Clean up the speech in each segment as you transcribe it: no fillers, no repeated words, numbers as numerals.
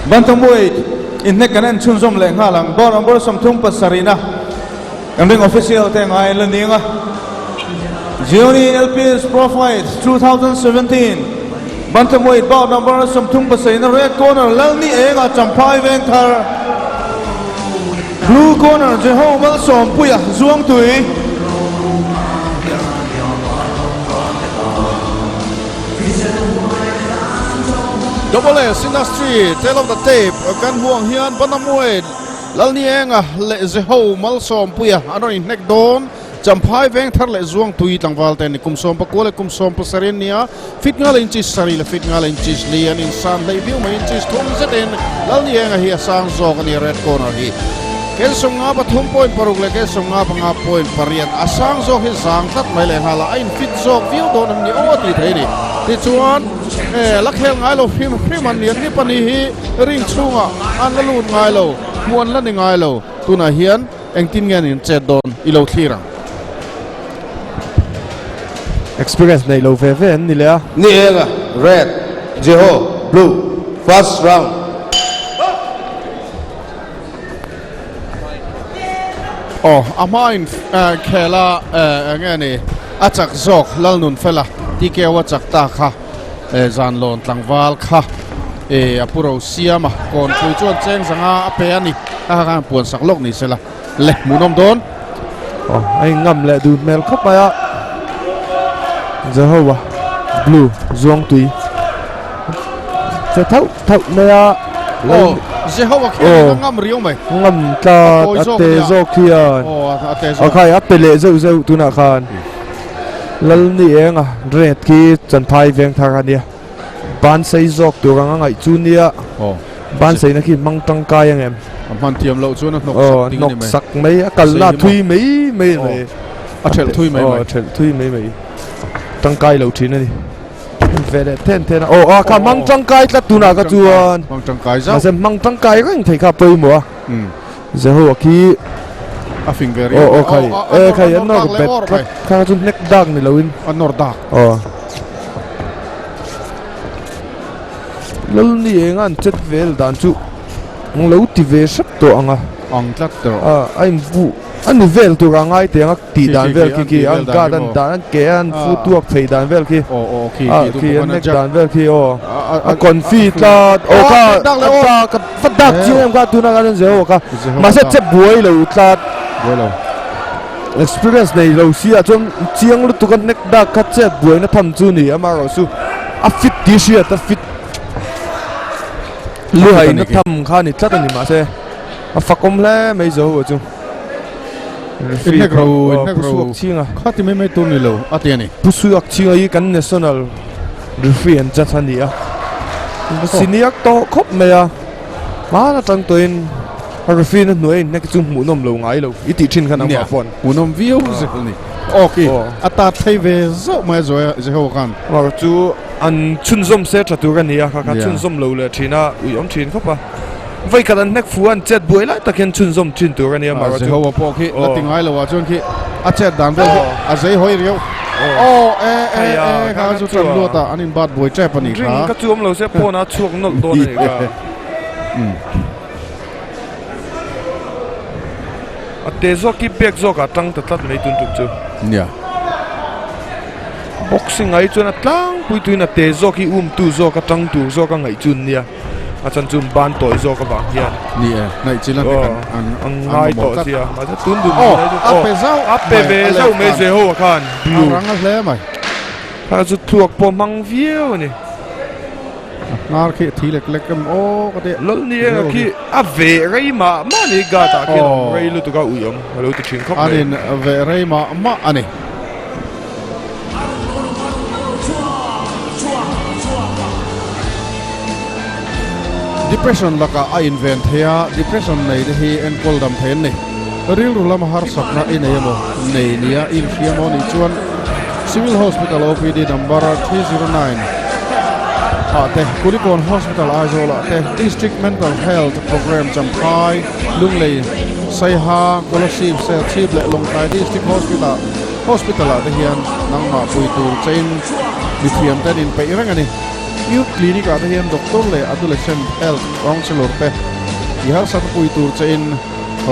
Bantamweight inhnek kan en chhunzawm leh nghal ang. Bout number 37 na kan ring official te ngai la ning a. Gioni LPS Pro Fight 2017 Bantamweight bout number 37 na red corner Lalni Enga Champhai Vengthar, blue corner Jeho Malsawmpuia Zuangtui. Double S Industry Tale of the Tape kan huang hian Bantamweight Lalnienga leh Jeho Malsawmpuia an rawn inhnek dawn. Champhai veng thar leh Zuangtui tlangval te ni kum 19 leh kum 17 an ni a, feet nga leh inches sarih leh feet nga leh inches li an insan hleih viau mai. Inches thum zetin Lalnienga hi a sang zawk a ni, red corner hi ken 53.6 leh ken 55.8 a sang zawk hi zang tlat mai leh nghal a, a infit zawk viau dawn an ni aw a tih theih a ni. Tichuan la khel ngai lo hrim hrim an ni, an ni pahnih hi ring chhungah an la lut ngai lo, hmuh an la ni ngai lo. Tunah hian Engtin nge an inchet dawn i lo thlir ang? Experience nei lo ve ve an ni leh a. Ni eng a, Red, Jeho, Blue, First round. Aw, a hmain khel a eng nge ni a chak zawk Lalnunfela TKO a chak ta kha Zanlawn tlangval kha a pu ro siam a, kawnpui chuan cheng zanga a pe a ni. A ha khan puan sak lawk ni sela le hmuhnawm dawn. Aw, a ingam leh duh hmel khawp mai a. Jehovah Blue Zuangtui che thauh thauh mai a. Aw, Jehovah khian a ngam riau mai. Ngam tlat a te zawk hian. Aw, a te zawk. A khai a pe leh zeuh zeuh tunah khan. Lalni enga red khi Chanphai veng thar a nia. Ban sei zawk tur anga ngaih chu nia. Ban seina khi hmang tangkai ang em? A hman thiam loh chuan a hnawk sak ding a ni mai. Hnawk sak mai, a kalna thui mai mai mai. A thelh thui mai mai. A thelh thui mai mai. Tangkai lo thin a ni. Ve leh then then a. Aw a kha hmang tangkai tlat tunah ka chuan. Hmang tangkai zauh. Mahse hmang tangkai reng thei kha pawimawh a. Jehovah khi a fing ve riau. Aw aw khai e khai an nawr bet tlat kha chu hnek dak ni loin a nawr dak. Aw Lalni enga an chet vel dan chu ang lo ti ve hrep tawh ang a. Ang tlat tawh. A a in bu a ni vel tur a ngai teh ang a tih dan vel khi khi an guard an dan an ke an fu tuak phei dan vel khi. Aw aw khi khi khi an nek dan vel khi aw a confi tlat aw kha a dak a va dak chiang em kha tuna khan Jehovah kha mahse che buai lo tlat buai lo experience nei lo si ah chuan chiang lutuk a nek dak kha chet buai na tham chu ni amaherawh chu a fit tih hriat a fit luhai na tham kha ni tlat a ni mahse a fakawm hle mai Jehovah chu Inhnek ro inhnek ro kha ti mai mai tur ni lo a ti a ni. Pu Suak Chinga hi kan national referee an judge a ni a, senior tawh khawp mai a, hman atang tawhin a referee na hnuai a inhnek chu hmuhnawm lo ngai lo i tih thin khan ang mah phone. Hmuhnawm viau zel a ni. Aw khi a tat thei ve zauh mai a Jehovah khan. Aw chu an chhunzawm se tha tur a ni a, kha kha chhunzawm lo leh thin a uiawm thin khawp a. Vawi khat an hnek fu a, an chet buai lai tak hian chhunzawm thin tur a nia mah erawh chu. Jehovah pawh khi la ti ngai lo ah chuan khi a chet dan vel hi a zei hawi riau. Aw e e e kha chu tan luat ah an in bat buai tep a nih kha. Ring ka chu awm lo se pawn a chhuak nawlh dawn a nih kha. A te zawk khi pek zawk ah tang ta tlat mai tun tum chu. Nia. Boxing ah hi chuan a tlangpui tuin a te zawk hi um tu zawk a tang tur zawk a ngaih chu an nia. A chan chu ban tawi zawk avang hian. Ni e, hnaih chi lan vek an an ngai tawh sia. Mahse tun dun aw, a pe zauh a pe ve zauh mai Jehovah khan blue. A rang a hle mai. Kha chu thluak pawh hmang viau a ni. A hnar khi a thi lek lek em aw ka ti. Lal ni e khi a ve rei mah mah a ni guard ah khian awm rei lutuk a ui awm a lo ti thin khawp mai. An in ve rei mah mah a ni. Depression lakah a inven thei a, depression nei te hi enkawl dam thei an ni. Rilru lama harsatna i nei emaw, nei nia i inhria maw nih chuan Civil Hospital OPD number 309 ah te, Kulikawn Hospital Aizawl ah te, District Mental Health Programme Champhai, Lunglei, Saiha, Kolasib, Serchhip leh Lawngtlai District Hospital Hospital ah te hian nangmah pui tur chein mithiam te an inpeih reng a ni. Youth Clinic ah te hian Doctor leh Adolescent Health Counsellor te i harsatna pui tur che in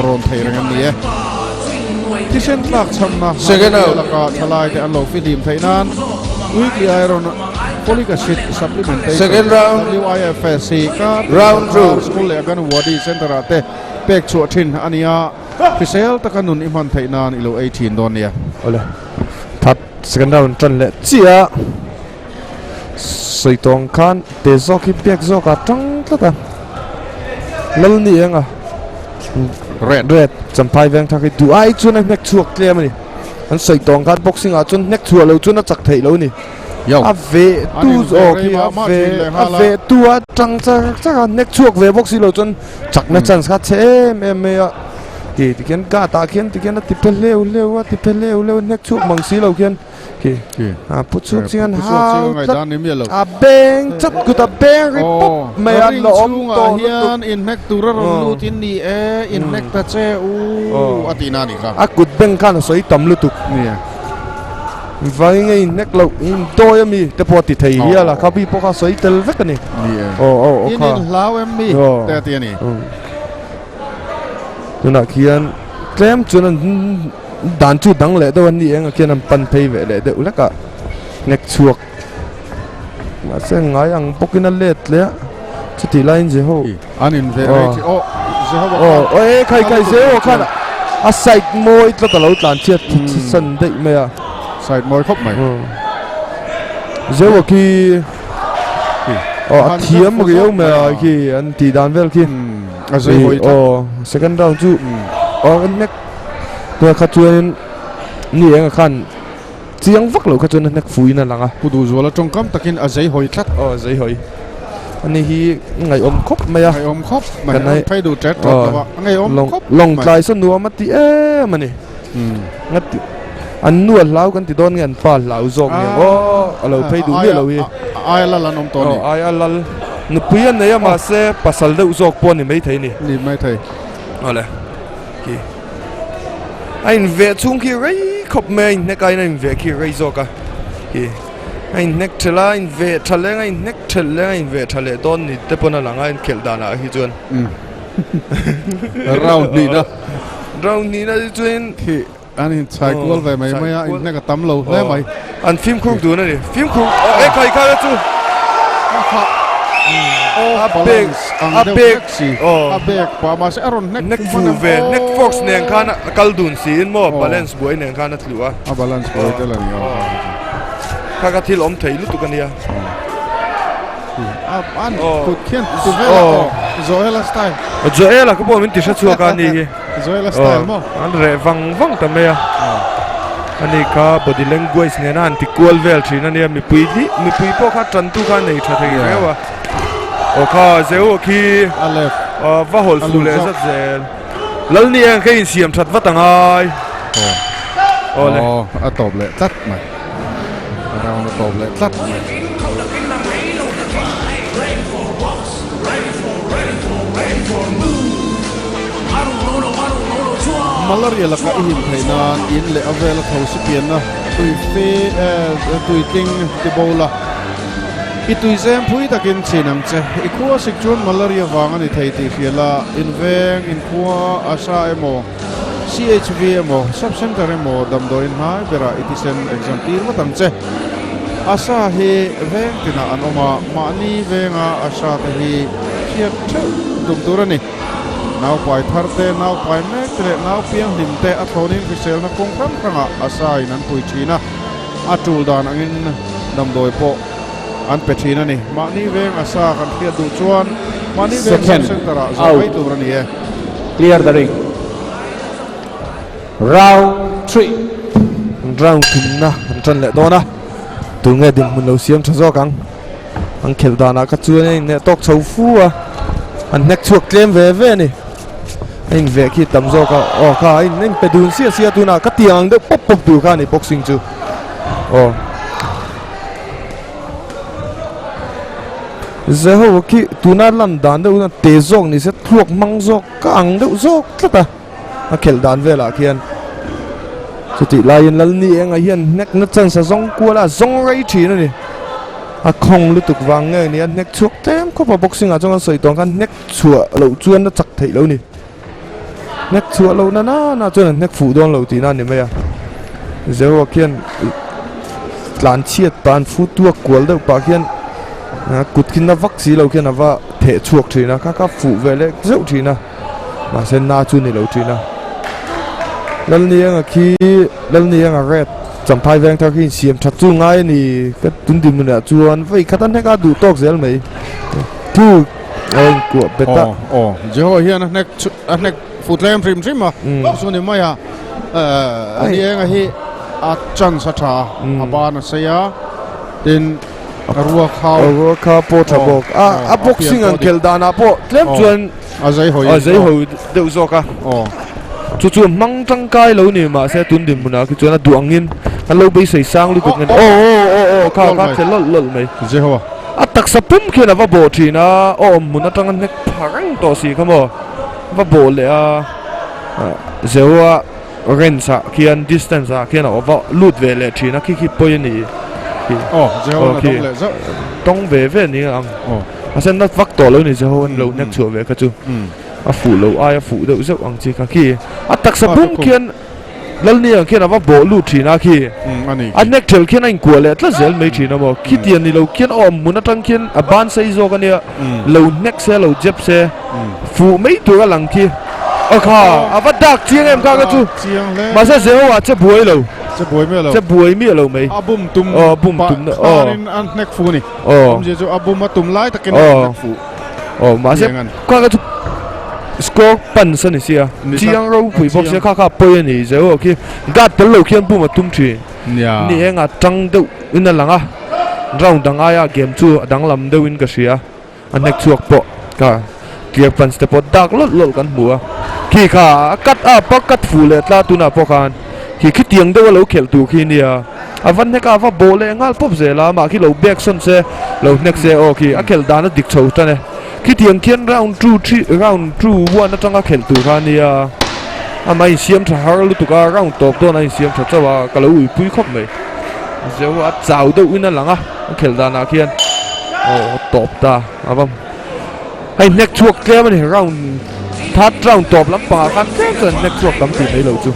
rawn thei reng an ni e. Thisen tlak chhamna malaria laka thalai te an lo fihlim theih nan Weekly Iron Folic Acid Supplementation, WIFS, hi Kar School leh Anganwadi Centre ah te pek chhuah thin a ni a, hrisel taka nun i hman theih nan i lo ei thin dawn nia. Awle, that second round tan leh chiah a, sawi tawng khan te zawk hi pek zawk a tang tlat a, lal ni eng a, Red. Red, Champhai veng thak hi duh ai chuan a hnek chhuak tlem a ni, an sawi tawng khan boxing ah chuan hnek chhuah lo chuan a chak theih lo a ni. A ve tu aw khi a ve a ve tu a tang char char a hnek chhuak ve bawk si lo chuan chakna chance kha chhe em em mai a ti tikhian gate ah khian tikhian a ti phe hleu hleu a ti phe hleu hleu hnek chhuak mang si lo khian khi a pu chhuak chiang an hau tlat a beng chat kut a beng ri pawp mai a la awm tawh lutuk in hnek tur a rawn lut in ni e in hnek ta che u a tih na a nih kha a kut beng khan a sawi tam lutuk Vai ngei hnek loh in dawi ami te pawh a ti thei hial a, khabi pawh kha a sawi tel vek a ni. Ni e. Aw aw aw In kha. in hlau em mi te a ti a ni. Tunah khian tlem chuan an dan chu dang leh deuh a ni eng ah khian an pan phei ve leh deuh lek a, hnek chhuak mahse ngai ang bawkin a let leh a, chutih laiin Jeho. An in ve rei tih aw Jehovah khan Aw e khai khai Jehovah khan a side mawi tlat a lo tlan chhiat san daih mai a. Side mawi khawp mai. Jehovah khi aw a thiam riau mai a khi an tih dan vel khi. A zei hawi tlat. Aw second round chu aw an hnek tuna kha chuanin ni enga khan Chiang vak loh kha chuan a hnek fuin a lang a. Pu Duhzuala tawngkam takin a zei hawi tlat. Aw zei hawi. Ani hi ngaihawm khawp mai a. Ngaihawm khawp mai. A phei duh tet tet lo a. A ngaihawm khawp mai. Lawngtlai saw nuam a ti em a ni. Ngati an nu a hlau kan ti dawn nge an pa hlau zawk ni ang aw a lo phei duh miah lo hi. Aia lal an awm tawh a ni. Aw aia lal. Nupui a nei a mahse pasal deuh zawk pawh a ni maithei a ni. Ni maithei. Awle. Khi. A inveh chhung khi rei khawp mai a inhnek aiin a inveh khi rei zawk a khi a inhnek thelh a a inveh tha leng a inhnek thelh leng a inveh tha leh dawn ni te pawn a lang a inkhelh danah hi chuan round hnihna round hnihna hi chuan khi an inchhai kual ve mai mai a inhnek a tam lo hle mai an fimkhur dun a ni fimkhur e khai khai a chu a bek a bek a bek pa mahse a rawn hnek fu ve hnek force nen khan a kal dun siin maw balance buai nen khan a tlu a a balance buai tel a ni a kha kha thil awm thei lutuk a nia an kut khian ti vel a aw Joela style Joela ka pawh min ti hre chhuak a ni hi Joela style maw an reh vang vang ta mai a ani kha body language nena an ti kual vel thin a nia mipui hi mipui pawh kha tantu kha nei tha thei riau a aw kha zeu khi a left va hawl fu leh zat zel lalni ang kha insiam that vat angai aw le a tawp leh tlat mai round a tawp leh tlat mai. Malaria laka i him theih nan in leh a vela tho si pianna tui fe tui tling ti bo la. I tui zem phui takin chin ang che. I khua sik chuan malaria vang a ni thei tih hria la, in veng, in khua, ASHA emaw, CHV emaw, Sub Centre emaw damdawiin hnai berah i thisen exam tir vat ang che. ASHA hi veng tinah an awm a, mahni venga ASHA te hi hriat theuh tum tur a ni. Nau pai thar te, nau pai mek te leh nau pianghlim te a thlawnin hriselna kawng hrang hrangah ASHA in an pui thin a, a tul dan angin damdawi pawh an pe thin a ni. Mahni veng ASHA kan hriat duh chuan mahni veng Second sub centre ah zawh out. mai tur a ni e. Clear the ring. Round 3. Round thumna an tan leh dawn a, tunge dinhmun lo siam tha zawk ang. An khelh danah kha chuan a inhneh tawk chho fu a, an hnek chhuak tlem ve ve a ni. A inveh khi tam zawk a, aw kha a in pe dun siah siah tunah ka tiang ang deuh pawp pawp tur kha a ni boxing chu aw. Zeho khi tuna lan dan deuh hian te zawk ni se thluak hmang zawk ka ang deuh zawk tlat a, a khelh dan velah khian chutih laiin Lalni engah hian hnek na chance a zawng kual a, a zawng rei thin a ni. A khawng lutuk vang nge nia hnek chhuak tlem khawp a boxing ah chuan kan sawi tawh ang khan hnek chhuah loh chuan a chak theih lo ni. Hnek chhuah loh na nana chuan an hnek fuh dawn lo tihna a ni mai a. Zero khian tlan chhiat pah an footwork kual deuh pah khian kut khi na vak si lo khian a va theh chhuak thin a kha kha fuh ve leh zeuh thin a mahse na chu ni lo thin a. Lalnianga khi Lalnianga red Champhai veng thar khi insiam that chu ngai a ni ka tun dinhmunah chuan vawi khat a hnek a duh tawk zel mai thu a inkuah bet a. Aw aw Jeho hian a hnek chu a hnek fu tlem hrim hrim a chu ni mai a Anienga hi a chance a tha a a ban a sei a tin a ruak hau a ruak kha pawh tha bawk a a boxing an khelh danah pawh tlem chuan a zei hawi a zei hawi deuh zawk a aw chu chu hmang tangkai lo ni mahse tun dinhmunah khi chuan a duh angin an lo beisei sang lutuk nge aw aw aw aw kha kha che lawlh lawlh mai Jeho a taksa pum khian a va bawh thin a aw awm hmun atanga hnek pha reng tawh si kha maw va bawh leh a Jeho a range ah khian distance ah khian a va lut ve leh thin a khi khi pawi a ni aw Jeho a dawng leh zauh tawng ve ve ni ang aw. A sen nat vak tawh lo ni che ho an lo hnek chhuah ve kha chu a fuh lo ai a fuh deuh zeuh ang chi kha khi a taksa pum khian Lalni ang khian a va bawh lut thin a khi a hnek ṭhelh khian a inkuah leh tlat zel mai thin a maw khitiang ni lo khian awm hmun aṭang khian a ban sei zawk a nia lo hnek se lo jep se fuh mai tur a lang khi aw kha a va dak chiang em kha kha chu mahse Jehovah che buai lo che buai miah lo che buai miah lo mai a bum tum aw bum tum aw khanin a hnek fu ni Aw. Awmzia chu a bum a tum lai takin a Aw. hnek fuh. Aw mahse Chiang an. kha kha chu score punch a ni sia. Ni Chiang tak. ropui A bawk sia chiang. kha kha pawi a ni zeu aw khi guard tel lo khian bum a tum thin. Nia. Ni enga tang deuh in a lang a round dang aia game chu a danglam deuh in ka hria. A hnek chhuak pawh ka clear punch te pawh dak lawlh lawlh kan hmu a. Khi kha a cut up a cut fuh leh tla tunah pawh khan khi khitiang deuh a lo khelh tur khi nia. A va hnek a a va bawh leh nghal pawp zel a amah khi lo back sawn se lo hnek se aw khi a khelh dan a dik chho tan e. Khitiang khian round two three round two one atanga khelh tur kha nia amah insiam tha har lutuk a round tawp dawn a insiam tha chauh a ka lo uipui khawp mai. Zeu a chau deuh in a lang a a khelh danah khian aw tawp ta a va hei hnek chhuak tlem a ni round third round tawp lampangah khan tlem chuan hnek chhuak tam tih mai lo chu.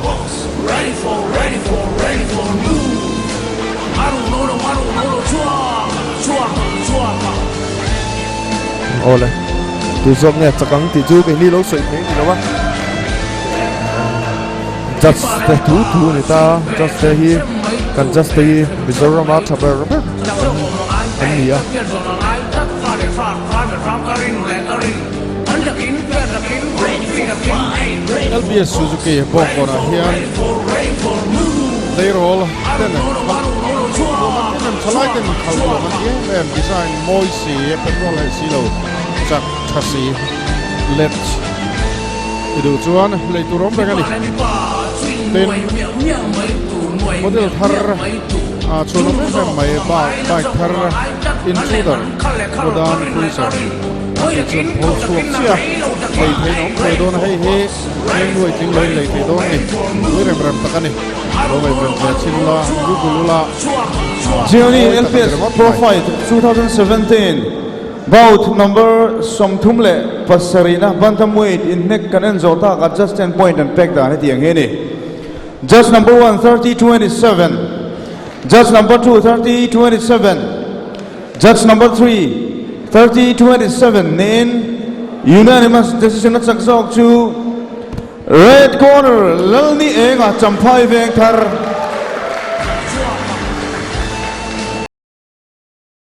Awle tu zawk nge chak ang tih chu keini lo sawi thei a ni lo a judge te thu thu a ni ta judge te hi kan judge te hi Mizoram a tha ber ber an ni a. LBS Suzuki bawngkawnah hian tleirawl ten an thalai ten khalh nuam an ti em em design mawi si petrol leh si lo chak tha si let i duh chuan lei tur awm reng a ni tin model thar a chhuan awm em em mai bike thar intruder modern cruiser a tih chuan pho chhuak chiah a lei theiin a awm thei dawn a hei hi eng nuai tling loin lei thei dawn a ni pui rem rem tak a ni lo ngaihven ve chin ula google ula Gianni LPS Pro Fight 2017 Bout number 37 na bantamweight inhnek kan en zawh tak a just 10 point an pek dan hetiang hi a ni. Judge number 1 30 27 Judge number 2 30 27 Judge number 3 30 27 niin unanimous decision a chak zawk chu Red corner Lalni Enga Champhai Vengthar.